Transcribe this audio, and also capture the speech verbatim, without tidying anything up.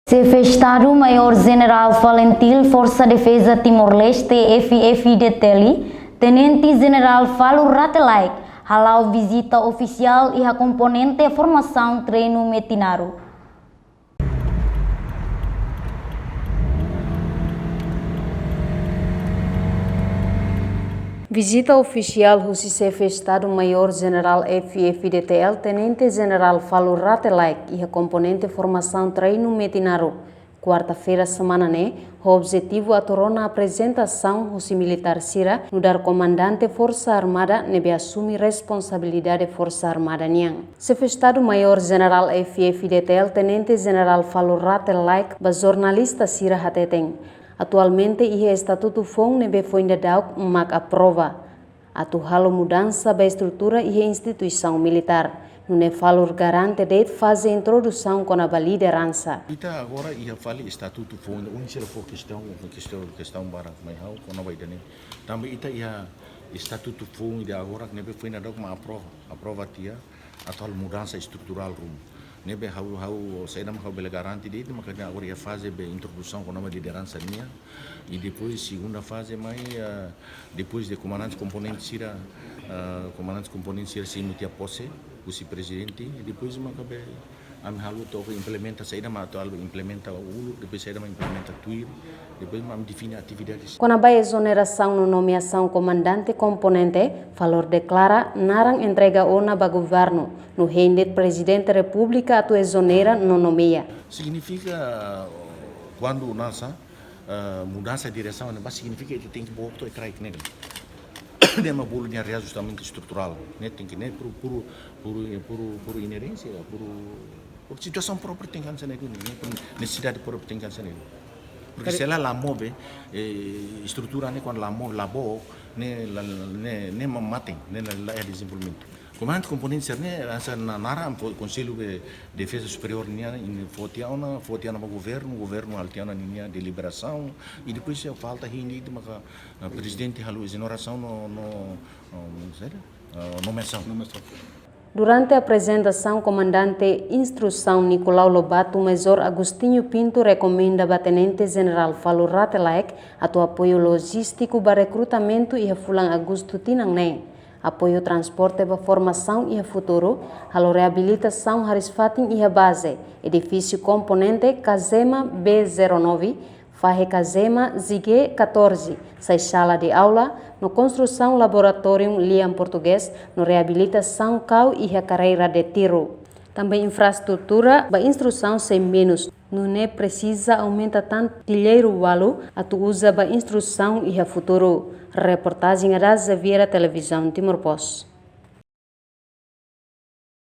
Xefe Estadu Maiór Jenerál Falintil Forsa Defeza Timor-Leste, F-FDTL, Tenente Jenerál Falur Rate Laek, hala'o vizita ofisiál iha komponente formasaun treinu Metinaro. Vizita ofisiál husi Xefe Estadu Maiór Jenerál F-FDTL, Tenente Jenerál Falur Rate Laek, iha komponente formasaun treinu Metinaro, kuarta-feira semana ne'e, ho objetivu atu rona aprezentasaun husi militár sira nu'udar komandante Forsa Armada ne'ebé asume responsabilidade Forsa Armada nian. Xefe Estadu Maiór Jenerál F-FDTL, Tenente Jenerál Falur Rate Laek, ba jornalista sira hateten, atualmente iha estatutu foun ne'ebé foin daudauk mak aprova atu halo mudansa ba estrutura iha instituisaun militár. Nune'e Falur garante de'it faze introdusaun kona-ba lideransa. Ita agora iha fali estatutu foun, ohin sira fó kestaun, kestaun, kestaun barak mai ha'u kona-ba ida-ne'e. Tanba ita iha estatutu foun ida agora ne'ebé foin daudauk mak aprova, aprova tiha atu halo mudansa estruturál ruma. Ne'ebé ha'u, ha'u, saida mak ha'u bele garante de'it maka agora iha faze be introdusaun kona-ba lideransa nian. I depois segunda faze mai, ah, depois de komandante komponente sira, ah, komandante komponente sira simu tiha pose husi prezidente, i depois maka be ami halo to'o implementa, saida mak atu halo implementa uluk, depois saida mak implementa tuir, depois mak ami define atividades. Kona-ba ezonerasaun no nomeasaun komandante komponente, Falur deklara naran entrega ona ba governu, no hein de'it Prezidente Repúblika atu ezonera no nomeia. Signifika, kuandu nasa, eh, mudansa diresaun ne'ebá, signifika ita tenke book to'o iha kraik ne'e. Ne'e mak bolu nia reajustamentu estruturál, ne'e tenke, ne'e puru, puru, puru, puru, puru inerénsia, puru, puru situasaun própria tenke hanesan ne'e, ne'e puru nesesidade própria tenke hanesan ne'e. Porke se la, la move, eh, estrutura ne'e kuandu la move, la book, ne'e la, ne'e, ne'e ma-, maten, ne'e la, la iha dezenvolvimentu. Komandante komponente sira-ne'e, hanesan naran fó Konsellu Defeza Superiór nian, nia fó tiha ona, fó tiha ona ba governu, governu halo tiha ona ninia deliberasaun, i depois se falta hein de'it maka, ah, prezidente halo ezonerasaun no, no, no, saida? Ah, nomeasaun. Nomeasaun. Durante aprezentasaun, komandante instrusaun Nicolau Lobato, Major Agostinho Pinto rekomenda ba Tenente Jenerál Falur Rate Laek atu apoiu lojístiku ba rekrutamentu iha fulan Agostu tinan ne'e. Apoiu transporte ba formasaun iha futuru, halo reabilitasaun hariis-fatin iha baze, edifísiu komponente Kazema B zero nove, fahe Kazema Zige catorze, sai sala de aula, no konstrusaun laboratóriu lian portugés, no reabilitasaun kau iha karreira de tiru. Tanba infraestrutura ba instrusaun sei menus, nune'e presiza aumenta tan tilleiru ualu atu uza ba instrusaun iha futuru. Reportajen Ada Xaviera, Televizaun Timor Post.